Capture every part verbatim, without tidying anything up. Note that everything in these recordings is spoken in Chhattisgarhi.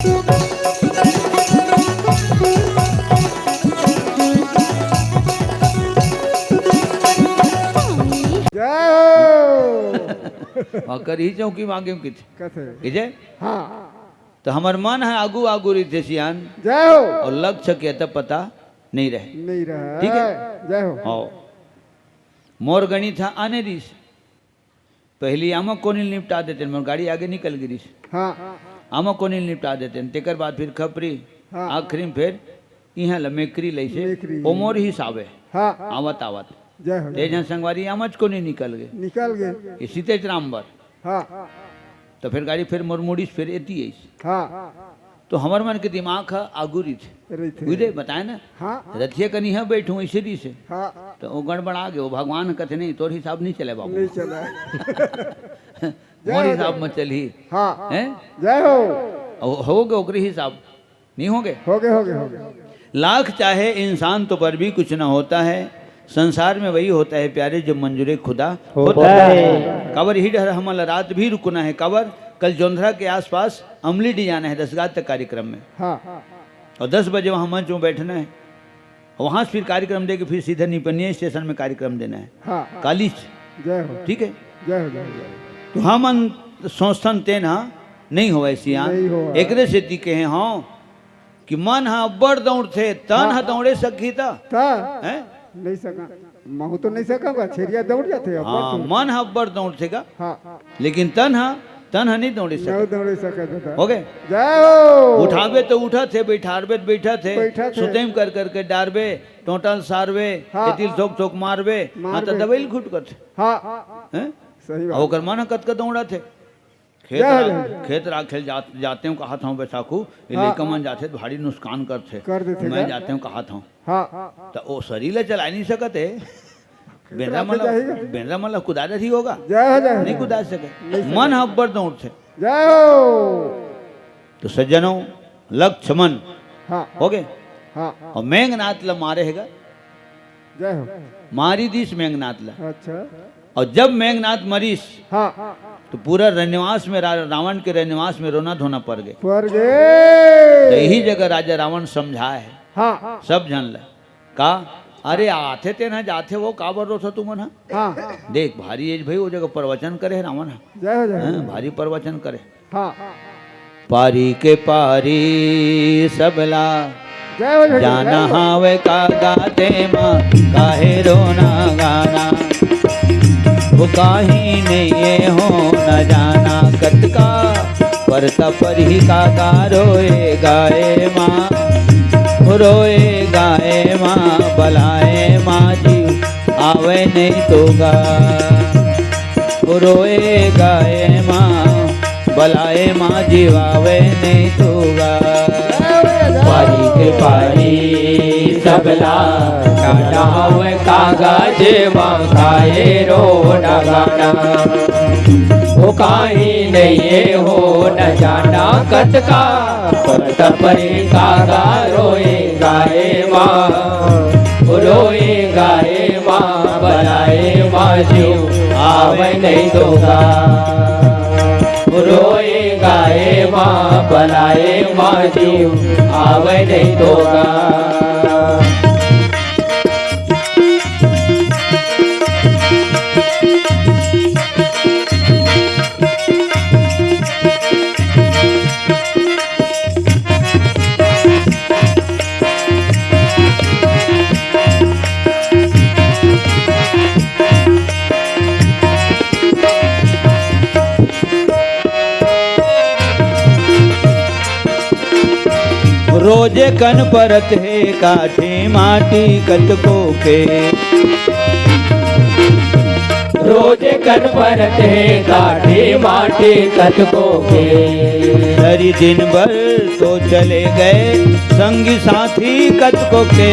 जय हो। वहाँ कर ही चौकी मांगे में किथे। कथे। विजय? हाँ। तो हमर मन है आगू आगू रहिथे सियान। जय हो। और लक्ष्य के त पता नहीं रहे। नहीं रहे। ठीक है? जय हो। हाँ। मोर गणित ह आने रिहिस। पहली आमा कोनी ल निपटा देते, मोर गाड़ी आगे निकल गिरिस। हाँ। आमा कोनी ल निपटा देते, तेकर बाद फिर खपरी, हाँ। आखिरी में फिर इहाँ ल मेकरी लइसे, मेकरी। ओ मोर हिसाब है। हाँ। आवत आवत। जय हो, जय तेज हो। संगवारी आमच कोनी निकल गए। निकल गए। इसी तेज राम बर। हाँ। तो फिर गाड़ी फिर मोर मुड़िस फिर एती आइस। हाँ। तो हमर मन के दिमाग ह आगू रहिथे। रहिथे। उही दे बताए ना। हाँ। रथिया कनी ह बैठू ऐसे रहिसे। हाँ। तो वो गड़बड़ा गए, वो भगवान ह कथे नहीं, तोर हिसाब नहीं चले बाबू। नहीं चला। जय मोर हो, हिसाब जय। में चलही। हाँ। हैं? जय हो। हो, हो गए ओकरे हिसाब। नहीं हो गए? हो गए, हो गए, हो गए। लाख चाहे इंसान तो पर भी कुछ ना होता है। संसार में वही होता है प्यारे जो मंजूरे खुदा होता होता है। है। काबर यही डहर हमन ला रात भी रुकना है। काबर कल जोंधरा के आसपास अमली डी जाना है दस गात तक कार्यक्रम में। हाँ। और दस बजे वहाँ मंच में बैठना है। वहाँ से फिर कार्यक्रम दे के फिर सीधा निपनिया स्टेशन में कार्यक्रम देना है। हाँ। कालीच। जय हो। ठीक है? जय हो, जय हो, जय हो। तो हमन सोचथन तेन ह नहीं होवय सियान। नहीं होवय। एकरे सेती कहे हंव कि मन ह अब्बड़ दौड़थे, तन ह हाँ। दौड़े सकही त? त? हैं? नहीं सका। महू तो नहीं सका बा, छेरिया दौड़ जाथे, अब्बड़ हाँ, तो। मन ह अब्बड़ दौड़थे गा। हाँ। लेकिन तन ह, तन ह नहीं दौड़े नहीं सके। दौड़े सके दादा। हो गए? जय हो। उठाबे तो उठत हे, बैठारबे तो बैठत हे, बैठत हे। सुतई में कर करके डारबे, टोंटा ल सारबे, हाँ। एती ल थोक थोक मारबे, हाँ, मारबे। त दबई ल घुटकत हे। हाँ। हैं? सही बात। अउ ओकर मन ह कतका दौड़त हे। खेत जय रा-, जय। खेत राखे ल जात, जातेंव कहत हंव बैसाखू, ये हाँ। लइका मन जाथे त भारी नुकसान करथे। कर देथे मैं का? जातेंव कहत हंव। हाँ। त ओ सरीर ल चलाए नहीं सकत हे। बेंदरा मन ला, जाही। बेंदरा मन ला कुदार रही होगा। जय हो, जय हो। नहीं कुदार सके। नहीं सके। मन ह अब्बड़ दौड़थे। जय हो। तो सज्जनों, लक्ष्य मन हाँ। हो गए। हाँ। और मेघनाथ ला मारे हेगा। जय हो। मारी दिस मेघनाथ ला। अच्छा। और जब मेघनाथ मरीस, हाँ। तो पूरा रनिवास में रा-, रावण के रनिवास में रोना धोना पड़ गए। पड़ गए। तो यही जगह राजा रावण समझाए हे। हाँ। सब झन ला। का? अरे आथे तेन ह जाथे, वो काबर रोथो तुमन ह? हाँ। देख भारी एज भाई, वो जगह प्रवचन करे हे रावण ह। जय हो, जय हो। हैं, भारी प्रवचन करे। हाँ। पारी के पारी सबला जय हो, जय हो, जाना जय हो। हावय का गाते मा काहे रोना गाना। वो काही नहीं ये हो न जाना कतका परता परही का गा रोए गाए मा। रोए गाए मा बलाए मा जीव आवे नहीं तो गा। रोए गाए मा बलाए मा जीव आवे नहीं तो गा। पारी के पारी सबला गाना हवे कागज मा काहे रो डगाना। वो काही नहीं ये हो न जाना कतका परता परे कागा रोए गाए मा। रोए गाए मा बलाए मा जीव आवे नहीं तो गा। रोए गाए मा बलाए मा जीव आवे नहीं तो गा। रोजे कन परत हे काठी माटी कतको के। रोजे कन परत हे काठी माटी कतको के। सरी दिन भर तो चले गए संगी साथी कतको के।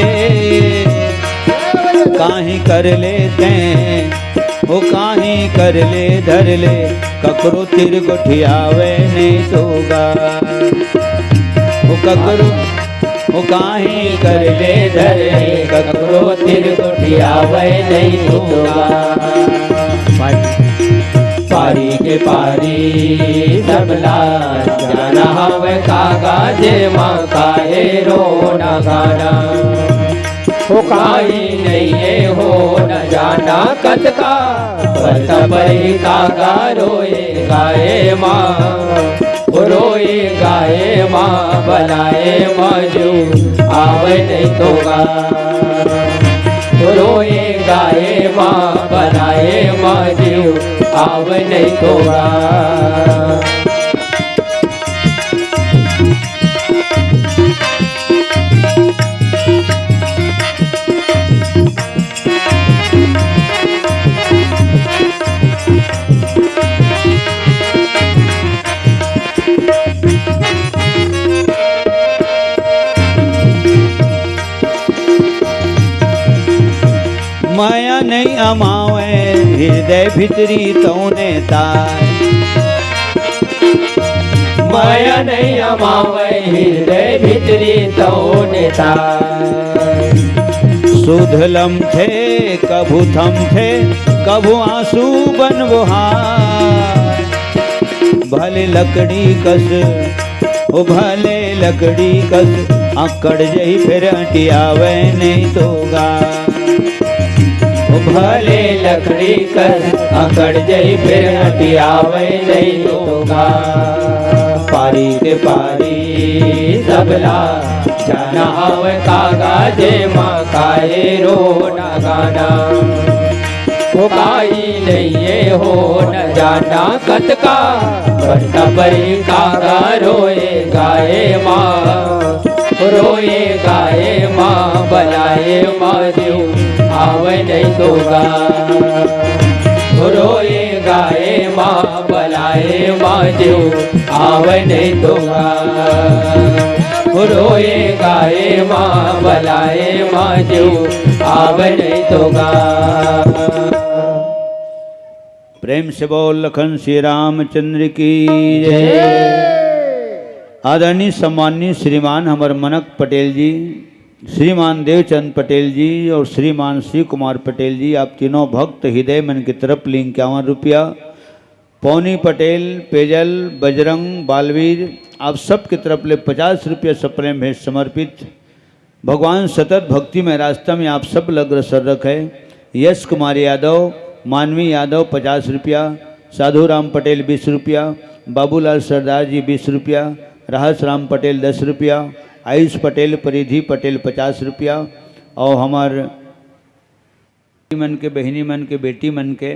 काही कर लेते वो काही कर ले धर ले ककरो तीर गोठियावे नहीं तो गा। वो ककरो वो काही कर ले धर ले ककरो तीर गोठियावे नहीं तो गा। पारी के पारी सबला जाना हवय कागा, जेमा काहे रोना गाना। ओ काई नइये हो न जाना कतका, परता परी कागा रोए गाए मा। ओ रोए गाए मा, बलाए मा जू आवय नइ तो गा। ओ रोए गाए मा, बलाए मा जू आवय नइ तो गा। माया नइ अमावय हृदय भीतरी तौने ताय। माया नइ अमावय हृदय भीतरी तौने ताय। सुध लमथे कभू थमथे, कभू आंसू बन बोहाय। भले लकड़ी कस, ओ भले लकड़ी कस, अकड़ जही फेर अंटियावय नइ तो गा। ओ भले लकड़ी कस, अकड़ जही फेर अंटियावय नइ तो गा। पारी के पारी सबला जाना हवय कागा, जेमा काहे रोना गाना। ओ काई नइये हो न जाना कतका, बरता परी कागा रोए गाए मा। रोए गाए मा, बलाए मा जू आवय नइ तो गा। रोए गाए मा, बलाए मा जू आवय नइ तो गा। रोए गाए मा, बलाए मा जू आवय नइ तो गा। प्रेम से बोल लखन श्री रामचंद्र की जय। आदरणीय सम्माननीय श्रीमान हमर मनक पटेल जी, श्रीमान देवचंद पटेल जी और श्रीमान शिव कुमार पटेल जी, आप तीनों भक्त हृदय मन की तरफ ले इक्यावन रुपया। पौनी पटेल, पेजल, बजरंग, बालवीर, आप सबके तरफ ले पचास रुपया सप्रेम भेंट समर्पित। भगवान सतत भक्तिमय रास्ता में आप सब ल अग्रसर रखे। यश कुमार यादव, मानवी यादव पचास रुपया, साधु राम पटेल बीस रुपया, बाबूलाल सरदार जी बीस रुपया, रहस राम पटेल दस रुपया, आयुष पटेल, परिधि पटेल पचास रुपया और हमर मन के, बहिनी मन के, बेटी मन के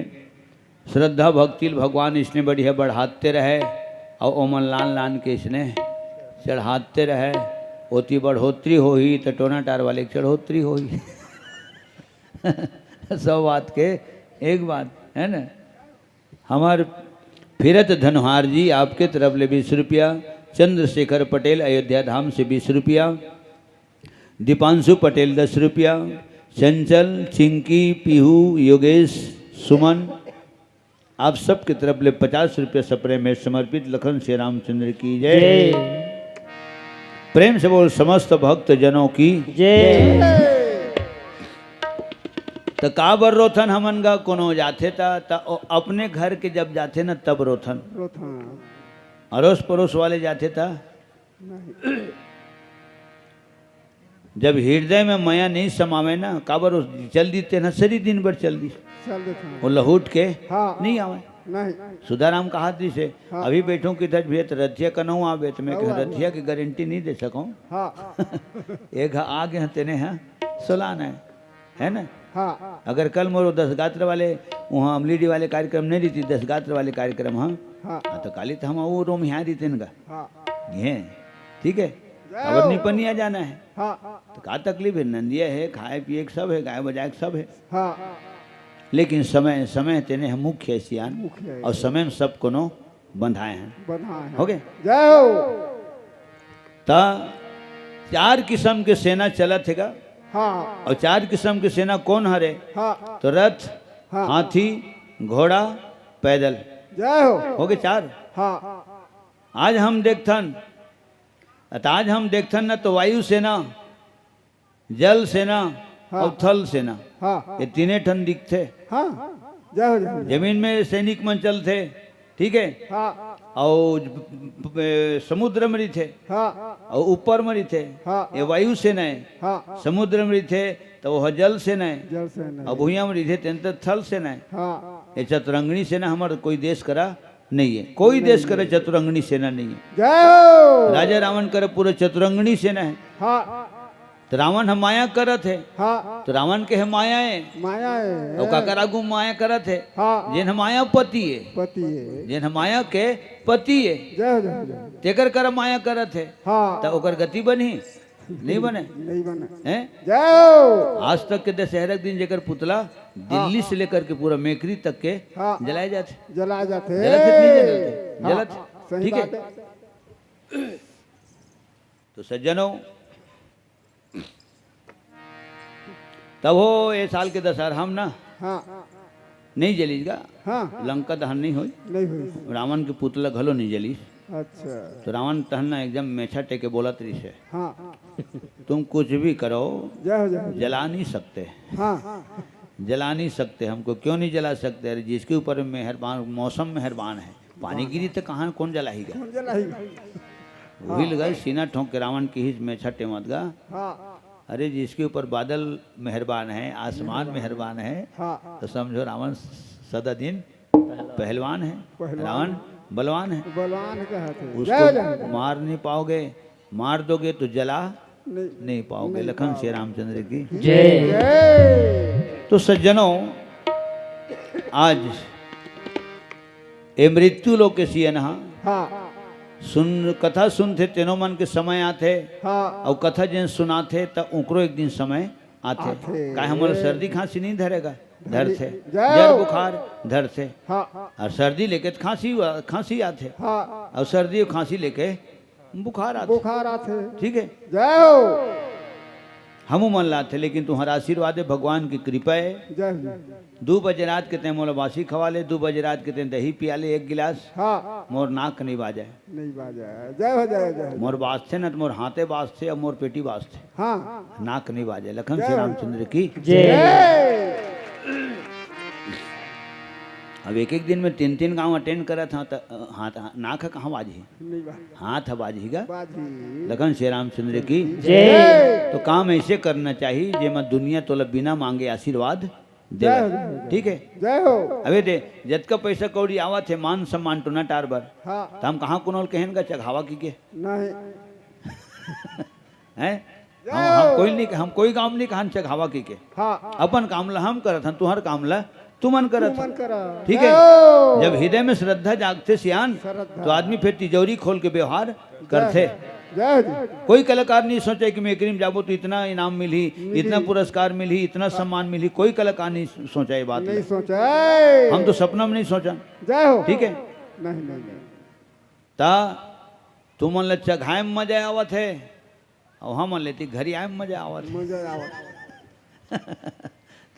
श्रद्धा भक्ति ल भगवान इसने बढ़िया बढ़ाते रहे और ओमन लान लान के इसने चढ़ाते रहे। ओती बढ़ोतरी होही त टोना टार वाले के चढ़ोतरी होही। सौ बात के एक बात है ना। हमार फिरत धनहार जी आपके तरफ ले बीस रुपया, चंद्रशेखर पटेल अयोध्या धाम से बीस रुपया, दीपांशु पटेल दस रुपया, चंचल, चिंकी, पीहू, योगेश, सुमन, आप सबके तरफ ले पचास रुपया सप्रेम भेंट समर्पित। लखन श्री रामचंद्र की जय। जय। प्रेम से बोल समस्त भक्त जनों की। जय। त काबर रोथन हमन गा, कोनो जाथे त, त ओ अपने घर के जब जाथे न तब रोथन। रोथन। अरोस परोस वाले जाथे त नहीं। जब हृदय में मया नहीं समावे ना, काबर ओ चल दीथे ना, सरी दिन भर चल दी। चल देथे। वो लहुट के हाँ। नहीं आवे। नहीं। सुधाराम कहा दी से, हाँ। अभी बैठो किधर भी है, तो रथिया का नौ आवे, तो मैं हऊ कहा, आवे। रथिया की गारंटी नहीं दे सकूँ। हाँ। एक आ गए हैं, तेने हैं, सोलान है। है ना? हाँ। अगर कल मोरो दस गात्र वाले, वहाँ अमलीडी वाले कार्यक्रम नहीं रहती, दस गात्र वाले कार्यक्रम, हाँ? हाँ। हाँ, तो काली तो हम वो रोम यहाँ रहते इनका। हाँ। ये, ठीक है? जय अब हो। निपनिया जाना है। हाँ। तो का तकलीफ है? नंदिया है, खाए पिए के सब है, गाय बजाए के सब है। हाँ। लेकिन समय, समय तेने हम मुख्य है सियान। मुख्य है। और समय में सब कोनो बंधाए हैं। बंधाए हैं। हो गए? जय हो। त चार किस्म के सेना चलत हे गा। हाँ। और चार किस्म के सेना कौन हरे? हाँ। तो रथ, हाँ। हाथी, घोड़ा, पैदल। जय हो। हो गए चार। हाँ। आज हम देखथन, त आज हम देखथन ना तो वायुसेना, जल सेना हाँ। और थल सेना, हाँ। ये तीने ठन दिखथे। हाँ। जय हो, जय हो, जय हो। जमीन में सैनिक मन चलथे, ठीक है? हाँ। अउ ज-, ब-, ब-, समुद्र में रहिथे, हाँ। अउ ऊपर में रहिथे, हाँ। ये वायुसेना है। हाँ। समुद्र में रहिथे, त वो ह जल सेना है। जल सेना अउ है। भुइयां में रहिथे, तेन त थल सेना है। हाँ। ये चतुरंगिणी सेना हमर कोई देश करा नहीं है, कोई नहीं देश करे है। चतुरंगिणी सेना नहीं है। जय हो। राजा रावण करे पूरा चतुरंगिणी सेना है। हाँ। त रावण ह माया करत हे। हाँ। त रावण के ह माया हे। माया हे। अउ काकर आगू माया करत हे? हाँ। जेन ह मायापति हे। पति हे। जेन ह माया के पति हे। जय हो, जय हो, जय हो। तेकर करा माया करत हे। हाँ। त ओकर गति बनही? नहीं बने। नहीं बने। हैं? जय हो। आज तक के दशहरा के दिन जेकर पुतला दिल्ली हाँ। से लेकर के पूरा मेकरी तक के हाँ। जलाए जाथे। जलाए जाथे। जलत हे कि नहीं जलत हे? हाँ, जलत हे। सही ठीक है। बात है। तो सज्जनों, तब हो, ए साल के दशहरा हम ना हाँ। नहीं जलीस गा। हाँ। लंका दहन नहीं होई। नहीं होई। रावण के पुतला घलो नहीं जलीस। अच्छा। तो रावण तहन ना एकदम मेछा टेके बोलत रहिस हे, हाँ। तुम कुछ भी करो, जय हो, जय हो। जला नहीं सकते। हाँ। जला नहीं सकते, हमको क्यों नहीं जला सकते? अरे, जिसके ऊपर मेहरबान, मौसम मेहरबान है, पानी हाँ। गिरी तो कहाँ, कौन जलाही गा? कौन जलाही गा? वही हाँ। लगा सीना ठोंक के रावण किहिस मेछा टेमत गा। हाँ। अरे, जिसके ऊपर बादल मेहरबान है, आसमान मेहरबान है, हाँ। तो समझो रावण सदा दिन पहलवान है, पहलवान रावण है। बलवान है। बलवान कहत है। उसको जय, जय, जय। मार नहीं पाओगे, मार दोगे तो जला नहीं, नहीं पाओगे। नहीं लखन पाओगे। श्री रामचंद्र की जय। जय। तो सज्जनों, आज ए मृत्यु लोक के सीएन हा हाँ। सुन, कथा सुनथे तेनो मन के समय आथे, हाँ। अउ कथा जेन सुनाथे त ओकरो एक दिन समय आथे। आथे। काय हमर सर्दी खांसी नहीं धरेगा? धरे-, धरथे। जय जर हो। बुखार धरथे। हाँ। अउ सर्दी लेके त खांसी हुआ, खांसी आथे। हाँ। अउ सर्दी अउ खांसी लेके बुखार आथे। बुखार आथे। ठीक है? जय हो। हमू मन लाथे, लेकिन तुम्हारा आशीर्वाद है, भगवान की कृपा है। जय हो। दू बजे रात के तैं मोला बासी खवा ले, दू बजे रात के तैं दही पिया ले एक गिलास, हाँ। मोर नाक नहीं बाजे। नहीं बाजे। जय हो, जय हो, जय हो। मोर बाजथे न त मोर हाथे बाजथे अउ मोर पेटी बाजथे। हाँ। नाक नहीं बाजे। लखन जय श्री हो। रामचंद्र की जय। जय। अब एक एक दिन में तीन तीन गांव अटेंड करत हंव त, अ, हाथ, हा-, नाक ह कहाँ बाजही? नहीं बाजे। हाथ ह बाजही गा? बाजही। लखन श्री रामचंद्र की जय। तो काम ऐसे करना चाहिए जेमा दुनिया तोला बिना मांगे आशीर्वाद देवय। जय हो, जय हो। ठीक है? जय हो। अबे दे, जतका पैसा कौड़ी आवत हे, मान सम्मान टोना टार बर। हाँ। त हम कहाँ कोनो ल कहेन का चघावा कहिके? नहीं। हैं? जय हम, हम हो। कोई नहीं, हम कोई काम नहीं कहन चघावा कहिके। हाँ। अपन काम ला हम करत हन, तुहर काम ला तुमन करत तुमन हन। करत। ठीक जय है? हो। जब हृदय में श्रद्धा जागथे सियान, श्रद्धा। तो आदमी फिर तिजोरी खोल के व्यवहार करथे। जय हो जी। कोई कलाकार नहीं सोचे कि मेकरी में जाबो तो इतना इनाम मिलही, मिलही। इतना पुरस्कार मिलही, इतना सम्मान मिलही, कोई कलाकार नहीं सोचा ये बात नहीं ला। सोचा है। हम तो सपना में नहीं सोचा। जय हो। ठीक है? नहीं, नहीं, नहीं। ता तुमन ल चघाए में मजा आवत है, अउ हमन ल एती घरी आए में मजा आवत है। मजा आवत।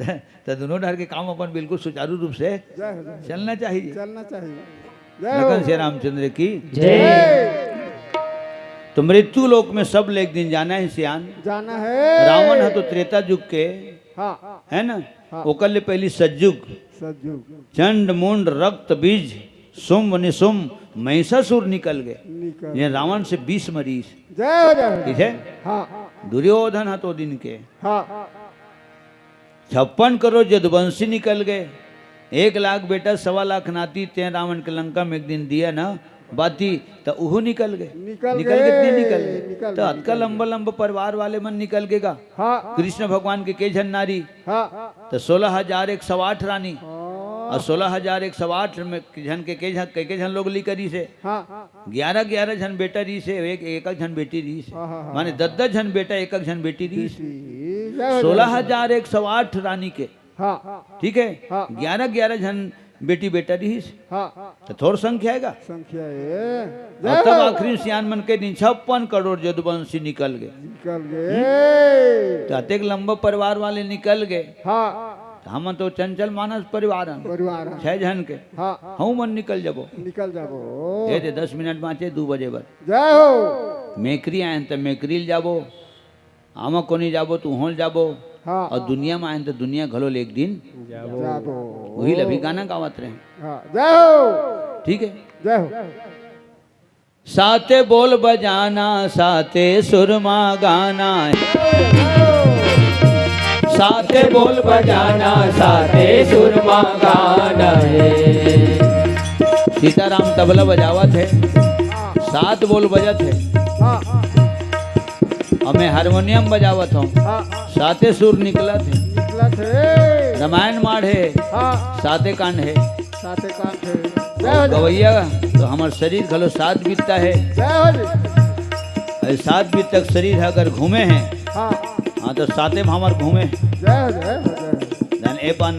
त, त दोनों डहर के काम अपन बिल्कुल सुचारू रूप से जय हो, जय हो। चलना चाहिए। चलना चाहिए। जय हो। लखन श्री रामचंद्र की जय। जय। तो मृत्यु लोक में सब ल एक दिन जाना है सियान। जाना है। रावण ह तो त्रेता युग के, हाँ। है ना? हाँ। ओकर ले पहली सतयुग। सतयुग। चंड मुंड रक्त बीज शुंभ निशुंभ महिषासुर निकल गे। निकल ये गे। रावण से बीस मरीज। जय हो, जय हो। ठीक है? हाँ। दुर्योधन ह तो दिन के। हाँ। छप्पन करोड़ जदुवंशी निकल गे। एक लाख बेटा, सवा लाख नाती, तें रावण के लंका में एक दिन दिया ना बाती, त उहू निकल गे। निकल निकल गे, गे। नहीं निकल गे? निकल त गे, अतका निकल लंबा गे। लंबा परिवार वाले मन निकल गे गा। हाँ। कृष्ण भगवान के के झन नारी? हाँ। त सोलह हजार एक सौ आठ रानी। हाँ। अउ सोलह हजार एक सौ आठ में झन के, के झन, के, के झन लोग ली करिस हे? हाँ। ग्यारह ग्यारह झन बेटा रिहिस हे, एक, एक, एक झन बेटी रिहिस हे। हाँ, हाँ, हाँ, माने हाँ। दस दस झन बेटा, एक, एक झन बेटी रिहिस हे। बेटी, जय हो, जय हो। सोलह हजार एक सौ आठ रानी के। हाँ। ठीक है? हाँ। ग्यारह ग्यारह झन बेटी बेटा रिहिस हे। हाँ। त थोर संख्या हे गा। संख्या हे। अउ जय तब हो। आखिरी सियान मन के दिन छप्पन करोड़ जदुवंशी निकल गे। निकल गे। त अतेक लंबा परिवार वाले निकल गे। हाँ। त हमन तो चंचल मानस परिवार हन। परिवार हन। छह झन के। हाँ। हमू मन निकल जाबो। निकल जाबो। दे दे, दस मिनट बांचे, दू बजे बर। जय हो। मेकरी आयन त मेकरी ल जाबो, आमा कोनी जाबो त उहों ल जाबो, हाँ। अउ दुनिया म आएन त दुनिया घलो ले एक दिन जाबो। जाबो। उही ल अभी गाना गावत रहे। हाँ, जय हो। ठीक हे। जय हो। साते बोल बजाना, साते सुर मा गाना हे। साते बोल बजाना, साते सुर मा गाना हे। सीताराम तबला बजावत हे, सात बोल बजत हे। हाँ। अउ मैं हारमोनियम बजावत हूँ, हाँ। साते सुर निकलत हे। निकलत हे। रामायण माढ़ हे, हाँ। साते कांड हे। साते कांड हे। जय हो, जय हो। गवैया तो हमर शरीर घलो सात बित्ता हे। जय हो जी। अरे सात बित्ता के शरीर हे, अगर घूमे हे, हाँ। हाँ, तो साते भांवर घूमे हे। जय हो, जय हो, जय हो। जान ए पान,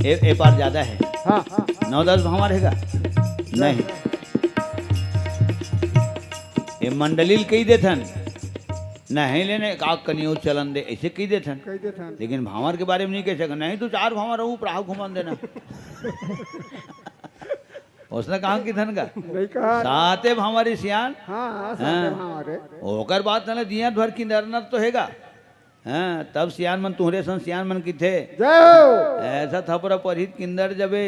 ए, ए पार ज्यादा हे। हाँ। नौ दस भांवर हे का? नहीं। ए मंडली ल कहि देथन, नहीं लेने का कनियो चलन दे, अइसे कहि देथन। कहि देथन। लेकिन भांवर के बारे म नहीं कहि सकन, नहीं तो चार भांवर रहू, प्राह घुमन देना। ओसने कहा किथन का? नहीं कहा। साते भांवर सियान। हाँ, हाँ, साते हाँ। भांवर हे। ओकर बाद तले दिया ध्वर किंदरनर तो हे गा। हाँ, तब सियान मन तुहरे सन सियान मन किथे। जय हो। अइसा थपरा परही त किंदर जबे।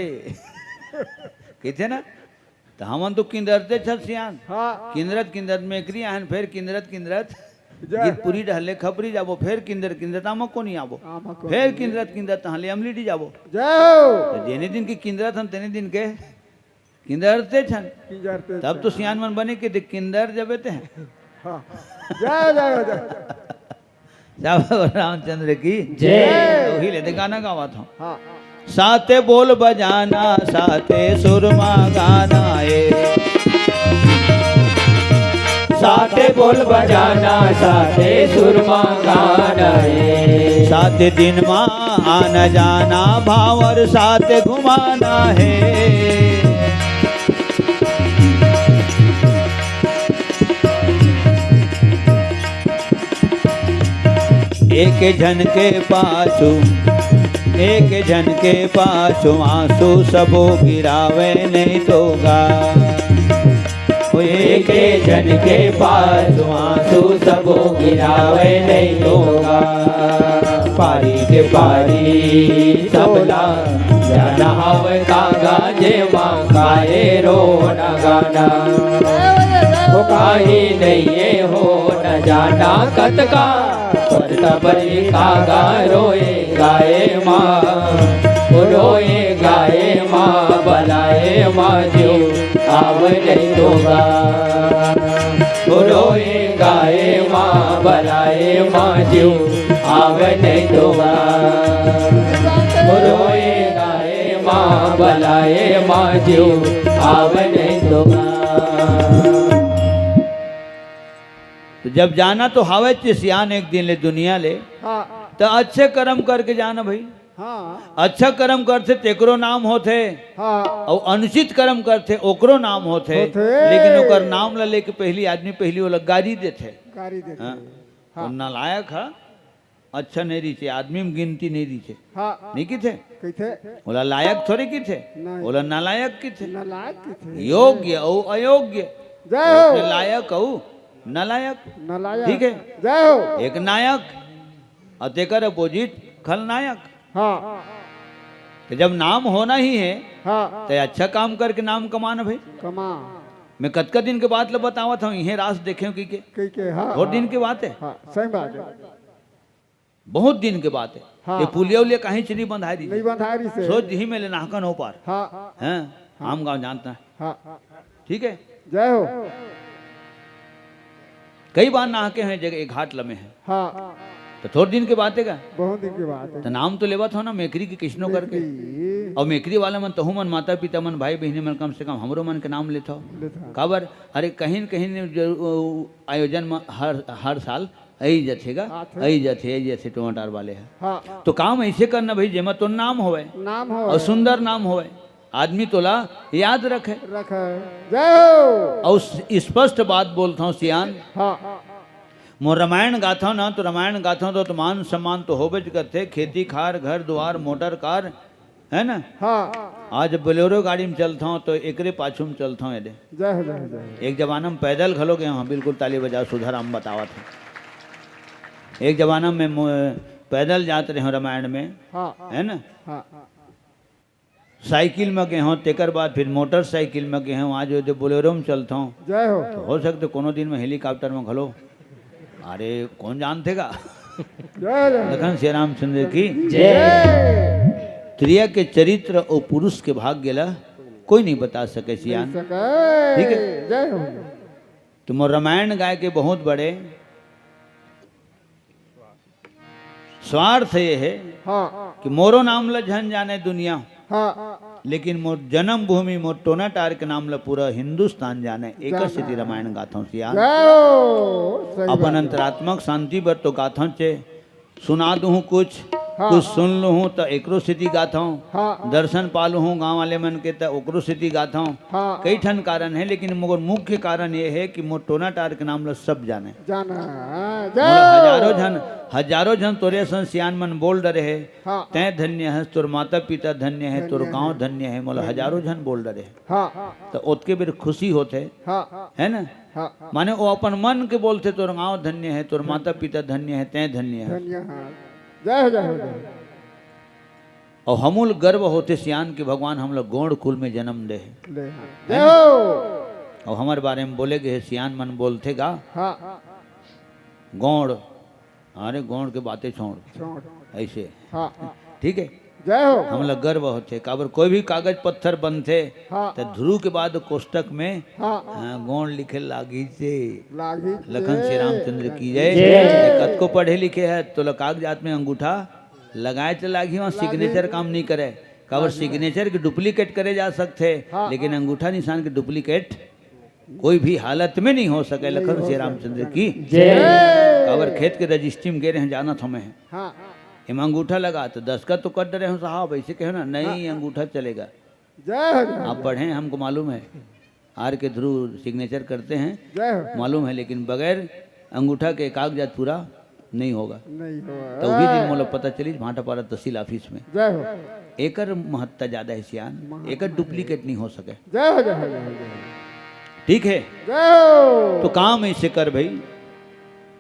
किथे ना? त हमन तो किंदरते छन सियान। हाँ। किंदरत किंदरत मेकरी आहन, फेर किंदरत किंदरत जय। गीतपुरी डहर ले खपरी जाबो, फेर किंदर किंदरत आमा कोनी आबो। आमा कोनी। फेर किंदरत किंदरत तहाँ ले अमलीडी जाबो। जय हो। त जेने दिन के किंदरत हन, तेने दिन के किंदरते छन। किंदरते तब तो छन। सियान मन बने के दे किंदर जबे ते। हाँ। जय हो, जय हो, जय हो। साहब रामचंद्र की जय। उही ले दे गाना गावत हूँ। हाँ। साते बोल बजाना, साते सुर मा गाना हे। साते बोल बजाना, साते सुर मा गाना हे। साते दिन मा आना जाना, भांवर साते घुमाना हे। एक झन के पाछू, एक झन के पाछू आंसू सबो गिरावे नहीं तो गा। ओ एक झन के पाछू आंसू सबो गिरावे नहीं तो गा। पारी के पारी सबला जाना हवे कागा, जेमा काहे रोना गाना। ओ काहीं नइये होना जाना कतका, परता परी कागा रोए गाए मा, ओ रोए गाए मा, बलाए मा जीव आवे नहीं तो गा। ओ रोए गाए मा, बलाए मा जीव आवे नहीं तो गा। ओ रोए गाए मा, बलाए मा जीव आवे नहीं तो गा। तो जब जाना तो हावे चे सियान एक दिन ले दुनिया ले, हाँ। तो अच्छे कर्म करके जाना भाई। हाँ। अच्छा कर्म करथे तेकरो नाम होथे, हाँ। अउ अनुचित कर्म करथे ओकरो नाम होथे, होथे। लेकिन ओकर नाम ला लेके पहिली आदमी पहिली ओला गारी देथे। गारी देथे। हाँ। हाँ। अउ नालायक ह अच्छा नहीं रहिथे, आदमी म गिनती नहीं रहिथे। हाँ। नहीं किथे? किथे? ओला लायक थोरे किथे? नहीं। ओला नालायक किथे? नालायक किथे? योग्य अउ अयोग्य। जय हो। एक लायक अउ नालायक। नालायक। ठीक है? जय हो। एक नायक अउ तेकर opposite खलनायक। हाँ। तो जब नाम होना ही है, हाँ। तो अच्छा काम करके नाम कमाना भाई। कमा। मैं कतका दिन के बात ल बतावत हूँ, इहे रास देखे हूँ कि के। कई के, हाँ, बहुत हाँ। दिन के बात है। हाँ, सही बात है। बहुत दिन के बात है। हाँ। ये पुलिया उलिया कहीं से नहीं बंधाई दी। नहीं बंधाई रही से। सोच ही में ले नाहकन हो पार। हाँ। हैं? हाँ। आम गाँव जानता है। हाँ। ठीक है? जय हो। कई बार नहा के हैं जगह एक घाट लमे हैं। हाँ। तो थोड़ दिन के बात है का? बहुत दिन के बात है। तो नाम तो लेवत हो ना मेकरी की किसनो करके। मेकरी। अउ मेकरी वाला मन तहु मन माता पिता मन भाई बहिनी मन कम से कम हमरो मन के नाम लेत हो। लेत हो। काबर? अरे कहीं न कहीं ने जरू-, आयोजन में हर, हर साल आई जथे गा, आथे। आई जथे, आई जथे टोंटार वाले है। हाँ। तो काम ऐसे करना भाई जेमा तो नाम होवे। नाम होवे। अउ सुंदर नाम होवे। आदमी तोला याद रखे। रखे। जय हो। अउ स-, स्पष्ट बात बोलत हूँ सियान। हाँ। मोर रामायण गाथव ना, तो रामायण गाथव तो, तो मान सम्मान तो होबेच करथे, खेती खार, घर दुआर, मोटर कार, है ना? हाँ। आज बोलेरो गाड़ी में चलथव तो एकरे पाछू में चलथव एदे। जय हो, जय हो, जय हो। एक जमाना में पैदल घलो गए हूँ, बिल्कुल ताली बजाओ, सुधाराम बतावत हूँ। एक जमाना में मो-, पैदल जात रहे हो रामायण में, हाँ। है ना? हाँ। साइकिल में गए हो, तेकर बाद फिर मोटरसाइकिल में गए हो, आज ओदे बोलेरो में चलत हो। जय हो। तो हो सकते कोनो दिन में हेलीकॉप्टर में घलो। अरे, कौन जानते का? जय जय। लखन श्री रामचंद्र की जय। स्त्रिया के चरित्र और पुरुष के भाग्य ला कोई नहीं बता सके सियान। सके। ठीक है? जय हो। तो मोर रामायण गाय के बहुत बड़े स्वार्थ ये है हाँ। कि मोरो नाम ल झन जाने दुनिया, हाँ। लेकिन मोर जन्मभूमि, मोर टोनाटार के नाम ल पूरा हिंदुस्तान जाने। एकर जाने। सेती रामायण गाथों सियान। जय हो, सही अपन बात है। अंतरात्मक शांति बर तो गाथों चे, सुना दूहूं कुछ, हाँ। कुछ सुन लूहूं तो एकरो सेती गाथों, हाँ। दर्शन पा लूहूं गांव वाले मन के तो ओकरो सेती गाथों। हाँ। कई ठन कारण है, लेकिन मगर मुख्य कारण ये है कि मोर टोनाटार के नाम ल सब जाने। जाना, मोला जय। हजारों झन, हजारों झन तोरे असन सियान मन बोल डरे हे, हाँ। "तैं धन्य हस, तोर माता पिता धन्य है, तोर धन्य गांव है। धन्य है", मोला धन्य हजारों है। झन बोल डरे हे। हाँ। तो ओतके बेर खुशी होथे, हाँ। है ना? हाँ। माने वो अपन मन के बोलथे, "तोर गांव धन्य है, तोर धन्य। माता पिता धन्य है, तैं धन्य है।" धन्य है। जय हो, जय हो, जय हो। और हमूल गर्व होथे सियान कि भगवान हमला गोंड़ कुल में जन्म दे हे। ले हाँ। है ना? जय हो। और हमर बारे में बोले गए हे, सियान मन बोलथे गा। हाँ। गोंड़, अरे गोंड़ के बातें छोड़। छोड़। ऐसे। हाँ, हाँ। ठीक है? जय हो। हमला गर्व होथे, काबर कोई भी कागज पत्थर बनथे, हाँ। तो ध्रुव के बाद कोष्टक में, हाँ। हाँ, गोंड़ लिखे लागी से। लागी लखन से। श्री रामचंद्र की जय। जय। कतको पढ़े लिखे है, तो कागजात में अंगूठा लगाए तो लागी, वहाँ लागी। सिग्नेचर काम नहीं करे। काबर लागी। सिग्नेचर के डुप्लीकेट करे जा सकथे, हाँ। लेकिन अंगूठा निशान के डुप्लीकेट कोई भी हालत में नहीं हो सके। नहीं लखन हो श्री सके। रामचंद्र की जय। काबर खेत के रजिस्ट्री में गे रहे, जानत हमें। हाँ। एमा अंगूठा लगा तो दस्तखत तो कर डरे हो साहब, ऐसे कहे ना, नहीं, हाँ। अंगूठा चलेगा। जय हो, जय हो, आप जय हो। पढ़े हैं, हमको मालूम है। आर के ध्रुव सिग्नेचर करते हैं, जय हो। मालूम है, लेकिन बगैर अंगूठा के कागजात पूरा नहीं होगा। नहीं होगा। तो वही दिन मोला पता चली भाटापारा तहसील ऑफिस में। जय हो। एकर महत्ता ज्यादा है सियान, महत्ता एकर है। डुप्लीकेट नहीं हो सके। जय हो, जय हो, जय हो, जय हो। ठीक है? जय हो। तो काम ऐसे कर भाई,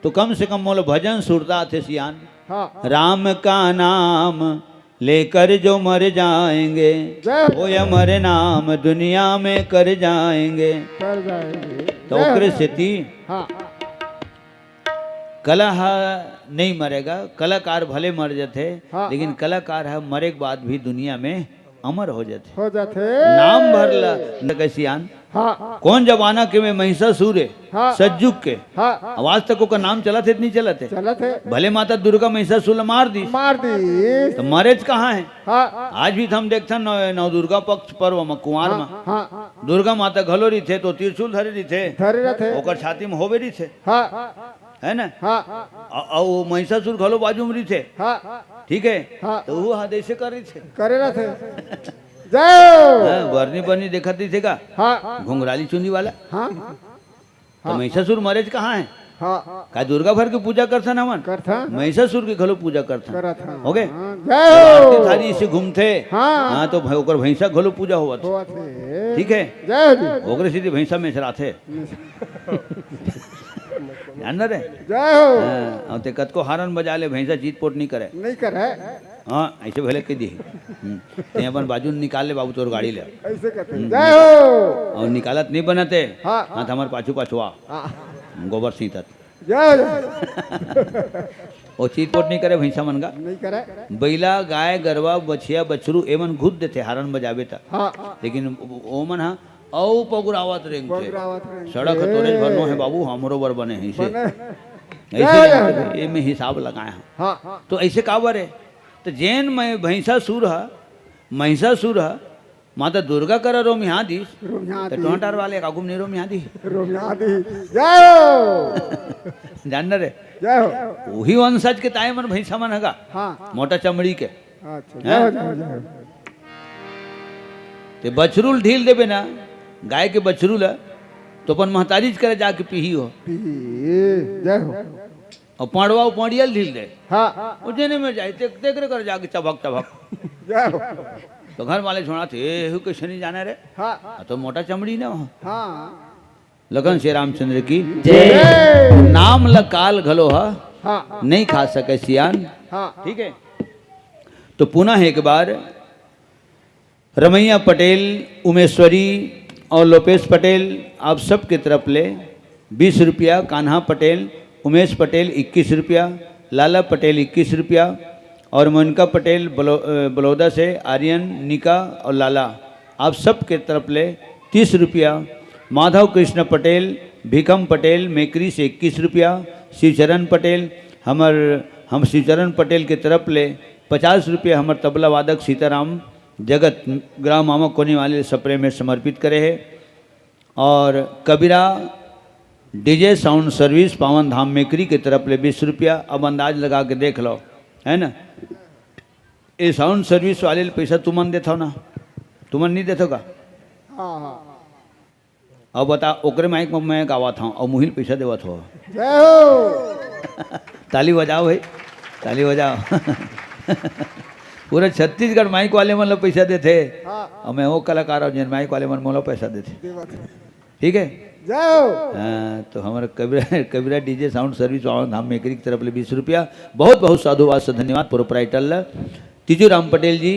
तो कम से कम मोला भजन सुरता आथे सियान। हाँ। राम का नाम लेकर जो मर जाएंगे, जय। वो अमर नाम दुनिया में कर जाएंगे। कर जाएंगे। तो जय। ओकरे सेती हाँ। कला ह नहीं मरेगा, कलाकार भले मर जाथे, हाँ, लेकिन हाँ। कलाकार ह मरे के बाद भी दुनिया में अमर हो जाथे। हो जाथे। नाम भर ला न कसियान। हाँ। कौन जमाना के में महिषासुर है? हाँ। सतयुग के। हाँ। आवाज तक ओकर नाम चलत है, नहीं चलत है? चलत है। भले माता दुर्गा महिषासुर ला मार दी। मार दी। तो मरेच कहाँ है? हाँ। आज भी हम देखथन नव, नव दुर्गा पक्ष पर्व म कुंवार हाँ, म। हाँ, हाँ। दुर्गा माता घलो रहिथे तो त्रिशूल धरे रहिथे। धरे रहिथे। ओकर छाती में होवे रहिथे। हाँ। है ना? हाँ। अ-, अउ महिषासुर घलो बाजू में रहिथे। हाँ। ठीक है? हाँ। तो वो हाथ ऐसे कर रहिथे। करे रहिथे। जय हो। हाँ, बरनी बरनी देखत रहिथे का? हाँ। घुंघराली चुंदी वाला। हाँ। तो हाँ। महिषासुर मरेच कहाँ है? हाँ। का दुर्गा भर के पूजा करथन हमन? करथन। महिषासुर के घलो पूजा करथन। करथन। हो गए? हाँ। जय हो। आरती थारी से घूमथे। हाँ। हाँ, तो भ-, ओकर भैंसा घलो पूजा होवत। होवत है। ठीक है? जय हो जी। ओकरे सीधी भैंसा में से राथे। जान न रे? जय हो। हाँ, अउ ते कतको हारन बजा ले, भैंसा चीत पोट नहीं करे। नहीं करे। हाँ, ऐसे भले कह दी। हम्म। ते अपन बाजू निकाल ले बाबू तोर गाड़ी ले। ऐसे कहते हैं। हम्म। जय हो। अउ निकालत नहीं बनते। हाँ। हाँ, तो हमारे पाछू पाछू आ। हाँ। गोबर सींचत। जय हो, जय हो। वो चीत पोट नहीं करे भैंसा मन का। नहीं करे। बैला, गाय, गरवा, बछिया, बछरू, एमन घुद देथे हारन बजाबे त। हाँ। लेकिन ओमन हा अउ पगुरावत रेंगथे। पगुरावत रेंगथे। सड़क ह तोरेच भर नो हे बाबू, हमरो बर बने हे इसे। बने। ऐसे जय, जय, रेंगथे, जय। एमे हिसाब लगाए हे। हाँ। तो ऐसे काबर हे? तो जेन में भैंसासुर ह, महिषासुर ह, माता दुर्गा करा रोमिहा दिस, रोमिहा तो दिस। टोंटार वाले कागुम नहीं रोमिहा दिस। रोमिहा दिस। जय हो। जान न रे? जय हो। वही वंशज के ताए मन भैंसा मन हगा। हाँ। मोटा चमड़ी के। अच्छा, हैं? जय हो, जय हो, जय हो। ते बछरू ल ढील देबे ना, गाय के बछरू ल, तो अपन महतारी च करे जाके पीही हो। पीही, जय हो। अउ पांड़वा अउ पांड़िया ल ढील दे। हाँ। वो जेने में जाए, ते-, तेकरे कर जाके चभक, चभक। जय हो। तो घर वाले छोड़ा थे, "ए, हु कैसे नहीं जाना रे?" हाँ। आ, तो मोटा चमड़ी ना हो। हाँ। लखन श्री रामचंद्र की जय। नाम ल काल घलो ह, हाँ। नहीं खा सके सियान। हाँ। ठीक है, तो पुनः एक बार रमैया पटेल, उमेश्वरी और लोपेश पटेल, आप सबके तरफ ले बीस रुपया, कान्हा पटेल, उमेश पटेल इक्कीस रुपया, लाला पटेल इक्कीस रुपया और मोनिका पटेल बलो-, अ, बलौदा से आर्यन, निका और लाला, आप सबके तरफ ले तीस रुपया, माधव कृष्ण पटेल, भिकम पटेल मेकरी से इक्कीस रुपया, शिवचरण पटेल, हमर, हम शिवचरण पटेल के तरफ ले पचास रुपया, हमर तबला वादक सीताराम जगत ग्राम मामा कोनी वाले सप्रे में समर्पित करे हे। और कबीरा डीजे साउंड सर्विस पावन धाम मेकरी के तरफ ले बीस रुपया। अब अंदाज लगा के देख लो, है ना, ये साउंड सर्विस वाले ल पैसा तुमन देथव ना, तुमन नहीं देथव का? हाँ, हाँ। अब बता, ओकरे माइक में मैं गावत हूँ और मुहिल पैसा देवत हो। जय हो। ताली बजाओ भाई, ताली बजाओ। पूरा छत्तीसगढ़ माइक वाले मन ला पैसा देथे। हाँ। और मैं वो कलाकार हूँ जिन माइक वाले मन मोला पैसा देथे। सही बात है। ठीक है। जय हो। हाँ, तो हमारा कबीरा, कबीरा डीजे साउंड सर्विस पावन धाम मेकरी की तरफ ले बीस रुपया। बहुत बहुत साधुवाद से धन्यवाद प्रोपराइटर ला, तीजू राम पटेल जी।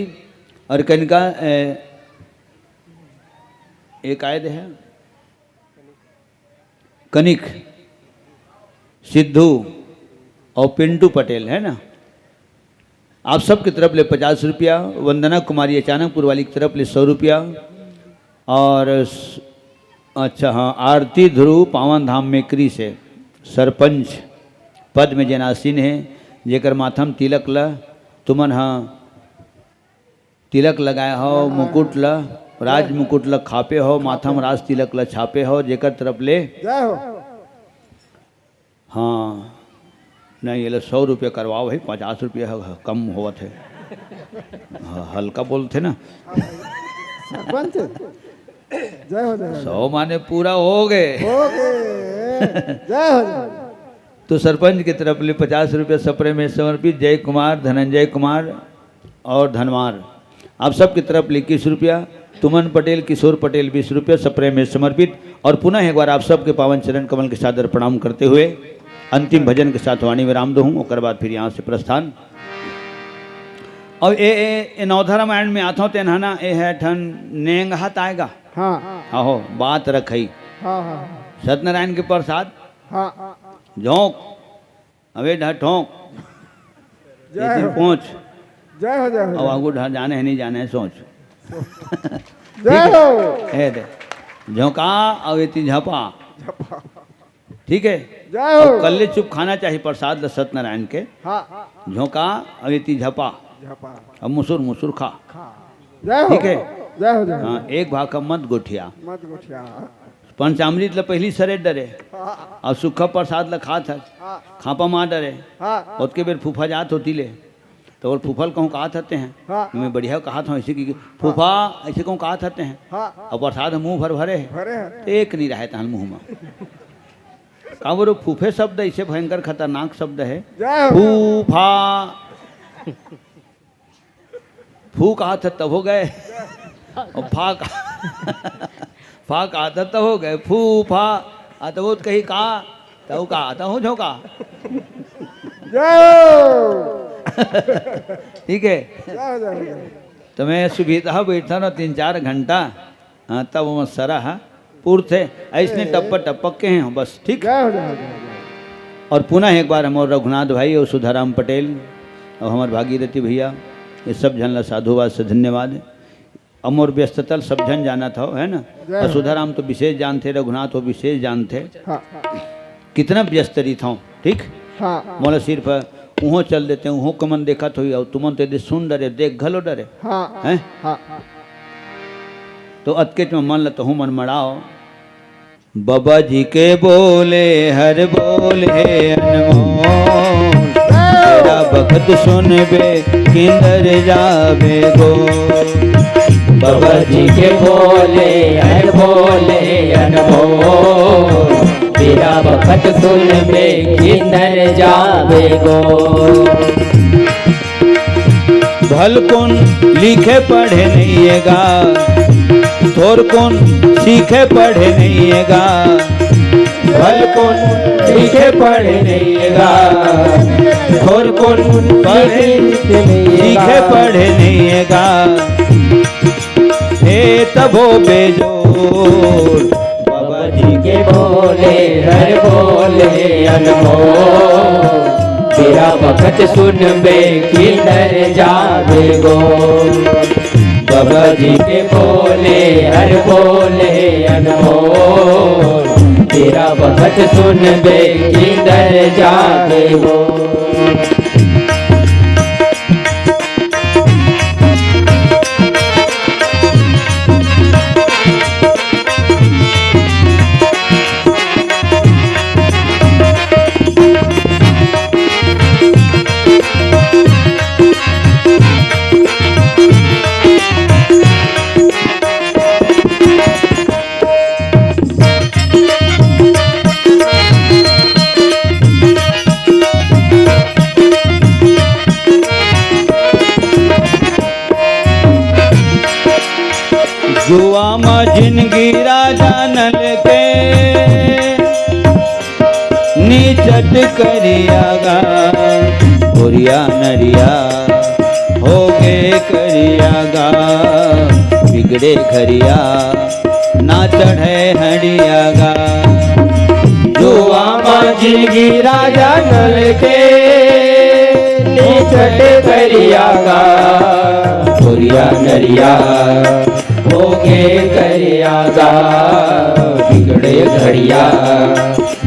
और कनिका, ए, एक आए दे हैं, कनिक, सिद्धू और पिंटू पटेल, है ना, आप सबकी तरफ ले पचास रुपया, वंदना कुमारी अचानकपुर वाली की तरफ ले सौ रुपया, और स-, अच्छा हाँ, आरती ध्रुव पावन धाम मेकरी से सरपंच पद में जेन आसीन हे, जेकर माथम तिलक ल तुमन ह तिलक लगाए हो, हाँ। मुकुट ल, राज मुकुट ल खापे हो, माथम राज तिलक ल छापे हो, जेकर तरफ ले। जय हो। हाँ, नहीं, ये लो सौ रुपया करवाओ भाई, पचास रुपया ह-, कम होवत है। ह-, हल्का बोलथे ना। सरपंच, जय हो, जय हो। सौ माने पूरा हो गए। हो गए। जय हो, जय हो। तो सरपंच की तरफ ले पचास रुपया सप्रे में समर्पित जय कुमार, धनंजय कुमार और धनवार, आप सबकी तरफ ले इक्कीस रुपया, तुमन पटेल, किशोर पटेल बीस रुपया सप्रे में समर्पित। और पुनः एक बार आप सबके पावन चरण कमल के सादर प्रणाम करते हुए अंतिम भजन के साथ वाणी विराम दूँ, ओकर बाद फिर यहाँ से प्रस्थान। अब ए, ए, ए नवधा रामायण में आथो तेन ह ना, ए है ठन नेंगहत आएगा। हाँ। आहो, बात रखई। हाँ, हाँ। सत्यनारायण के प्रसाद। हाँ। झोंक, अबे ढा ठोंक। जय हो। पहुँच। जय हो, जय हो। अब आगू ढा जाने है, नहीं जाने है, सोच। जय हो। ए दे। झोंका, अब एती झपा। झपा। ठीक है? जय हो। अब कल्ले चुप खाना चाहिए प्रसाद ल सत्यनारायण के। हाँ। झोंका, अब एती झपा। झपा। अब मुसुर मुसुर खा। खा। जय हो। ठीक है? जय हो, जय हो। हाँ, एक भाग का मत गोठिया। मत गोठिया। पंचामृत ल पहिली सरे डरे, हाँ। अउ सुक्खा प्रसाद ल खात हस, हाँ। खापा मार डरे, हाँ। ओतके बेर फूफा जात होती ले, त ओर फूफा ल कहूँ कहत हते हैं, हाँ। मैं बढ़िया कहत हूँ, ऐसे कि फूफा, हाँ। ऐसे कहूँ कहत हते हैं, हाँ। अउ प्रसाद मुँह भर भरे है, भरे हैं। त एक नहीं रहे तहन मुँह में। का बोलो, फूफे शब्द ऐसे भयंकर खतरनाक शब्द है। जय हो। फूफा। फू कहा था तब हो गए, और फा कहा, फा कहा था तब हो गए, फू फा। आ तो वो कही कहा, तब कहा था हूँ झोंका। जय हो। ठीक है, जय हो, जय हो, जय हो। तो मैं सुबीता बैठा ना तीन चार घंटा, हाँ, तब वो सरह पूर्त है, ऐसने टप्पक टप्पक के हैं बस, ठीक। जय हो, जय हो, जय हो, जय हो। और पुनः एक बार हमर रघुनाथ भाई और सुधाराम पटेल और हमर भागीरथी भैया, ये सब झन ला साधुवाद से धन्यवाद। अब मोर व्यस्तता ल सब झन जानत हव, है ना? जय और हो। सुधाराम तो विशेष जानथे, रघुनाथ हो विशेष जानथे। हाँ। कितना व्यस्त रहिथव, ठीक? हाँ। मोला सिर्फ उहों चल देते, उहों कमन देखत होई, और तुमन तो यदि सुन डरे, देख घलो डरे। हाँ। हैं? हाँ। तो अतकेच में मन ल तहूँ मन मड़ाओ। बाबा जी के बोले हर बोले अनमोल, तेरा बखत सुनबे किंदर जाबे गो। बाबा जी के बोले हर बोले अनमोल, तेरा बखत सुनबे किंदर जाबे गो। भलकुन लिखे पढ़े नइये गा, थोरकुन सीखे पढ़े नइये गा। भल कोन लिखे पढ़े नइ हे गा, थोर कोन पढ़े लिखे पढ़े नइ हे गा। हे तभो बेजोड़, बाबा जी के बोले हर बोले अनमोल। बेरा बखत सुनबे किंदर जाबे गो। बाबा जी के बोले हर बोले अनमोल। बेरा बखत सुनबे किंदर जाबे गो। जुवा म जिनगी राजा नल के, नीचट करिया गा, गोरिया नरिया होगे करिया गा, बिगड़े घरिया ना चढ़े हड़िया गा। जुवा म जिनगी राजा नल के, नीचट करिया गा, गोरिया नरिया होगे करिया गा, बिगड़े घरिया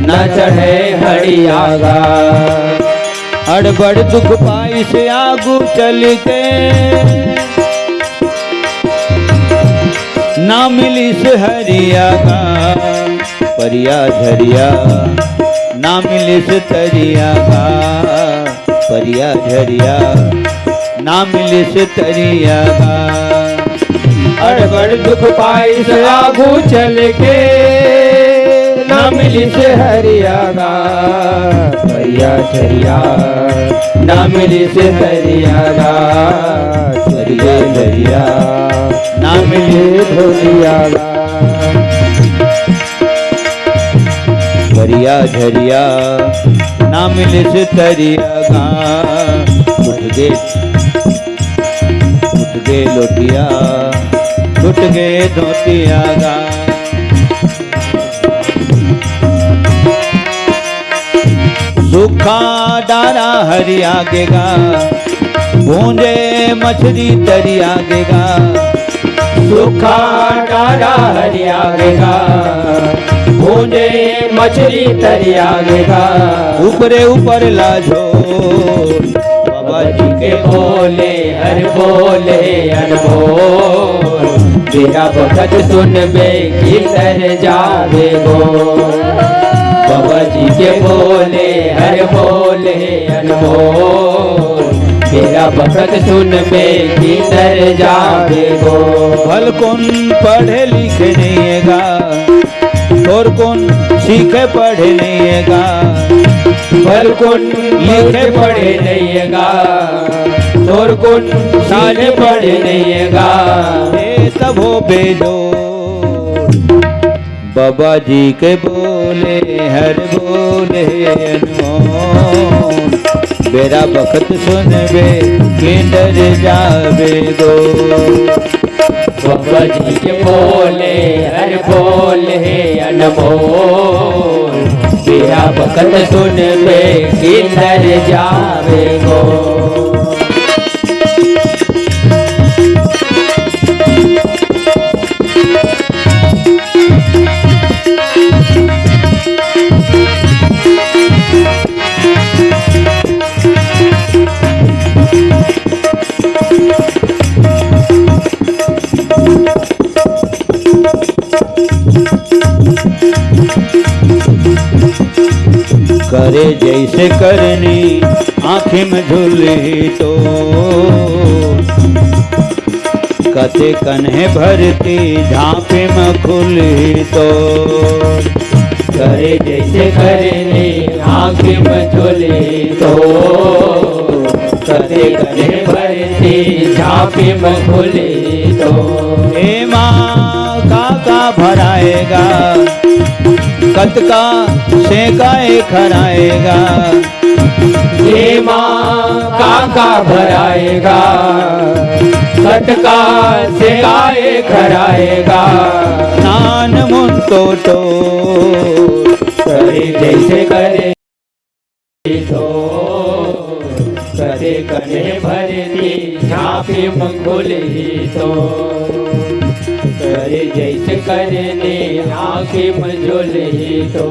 ना चढ़े हड़िया गा। अड़बड़ दुख पाइस आगू चल के, ना मिलिस हरिया गा, परिया झरिया ना मिलिस तरिया गा, परिया झरिया ना मिलिस तरिया गा। अड़बड़ दुख पाइस आगू चल के, ना मिलिस हरिया गा, परिया झरिया ना मिलिस हरिया गा, परिया झरिया ना मिलिस धोलिया गा। परिया झरिया ना मिलिस तरिया गा, उठ गे, उठ गे लोटिया, छूट गे धोतिया गा। सूखा डारा हरिया गे गा, भूंजे मछरी तरिया गे गा। सूखा डारा हरिया गे गा, भूंजे मछरी तरिया गे गा। ऊपरे ऊपर लाजो बाबा जी के बोले हर बोले अनमोल। बेरा बखत सुनबे किंदर जाबे गो। बाबा जी के बोले हर बोले अनमोल। बेरा बखत सुनबे किंदर जाबे गो। भल कोन पढ़े लिखे नइ हे गा, थोर कोन सीखे पढ़े नइ हे गा। भल कोन लिखे पढ़े नइ हे गा, थोर कोन साजे पढ़े नइ हे गा। हे तभो बेजोड़ बाबा जी के बोले हर बोले अनमोल। बेरा बखत सुनबे किंदर जाबे गो। बाबा जी के बोले हर बोले अनमोल। बेरा बखत सुनबे किंदर जाबे गो। करे जैसे करनी आँखी में झुलही तो, कते कन्हे भरती झाँपी में खुलही तो। करे जैसे करनी आँखी में झुलही तो, कते कन्हे भरती झाँपी में खुलही तो। हे माँ काका भराएगा, कतका सेकाए खराएगा। एमा का का भराएगा, कतका सेकाए खराएगा। नान मुन तो तो करे जैसे करे तो, कदे कने भरती झांपी मंगुल ही तो, करे जैसे करने आंखी मंजुल ही तो,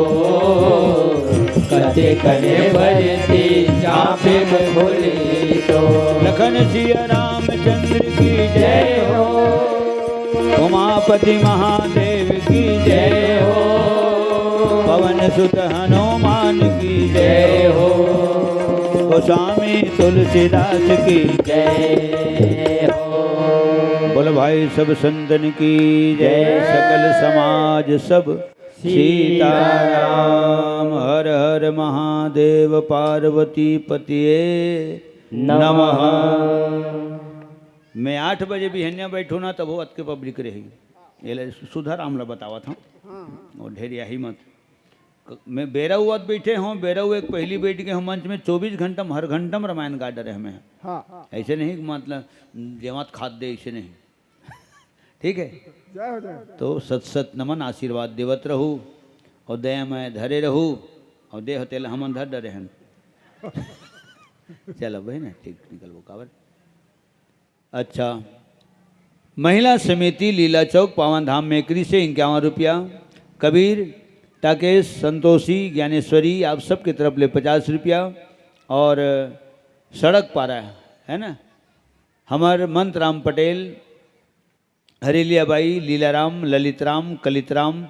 कदे कने भरती झांपी मंगुल ही तो। लखन सिया रामचंद्र की जय हो, उमापति महादेव की जय हो, पवन सुत हनुमान की जय हो, गोस्वामी तुलसीदास की जय हो। बोलो भाई सब संतन की जय, जय। सकल समाज सब सीताराम। सीताराम। हर हर महादेव पार्वती पतिये नमः। मैं आठ बजे बिहनिया बैठो ना, तब वो अतके पब्लिक रही। ये ले सुधा राम ला बतावत हूँ, वो ढेर यही मत। मैं बेरा हुआ बैठे हों, बेरा हुआ एक पहली बैठ के हम मंच में चौबीस घंटा में, हर घंटा में रामायण गा डरे हमें। हाँ। ऐसे नहीं कि मतलब जेवात खाद दे, ऐसे नहीं। ठीक है, जय हो, जय हो। तो सत सत नमन, आशीर्वाद देवत रहू और दया में धरे रहू और देह तेल हमन धर डरे हन। चलो भाई ना, ठीक निकलबो काबर। अच्छा, महिला समिति लीला चौक पावन धाम मेकरी से इक्यावन रुपया, कबीर, टाकेश, संतोषी, ज्ञानेश्वरी, आप सबके तरफ ले पचास रुपया। और सड़क पारा है ना, हमर मंतराम पटेल, हरेलिया बाई, लीलाराम, ललितराम, कलितराम,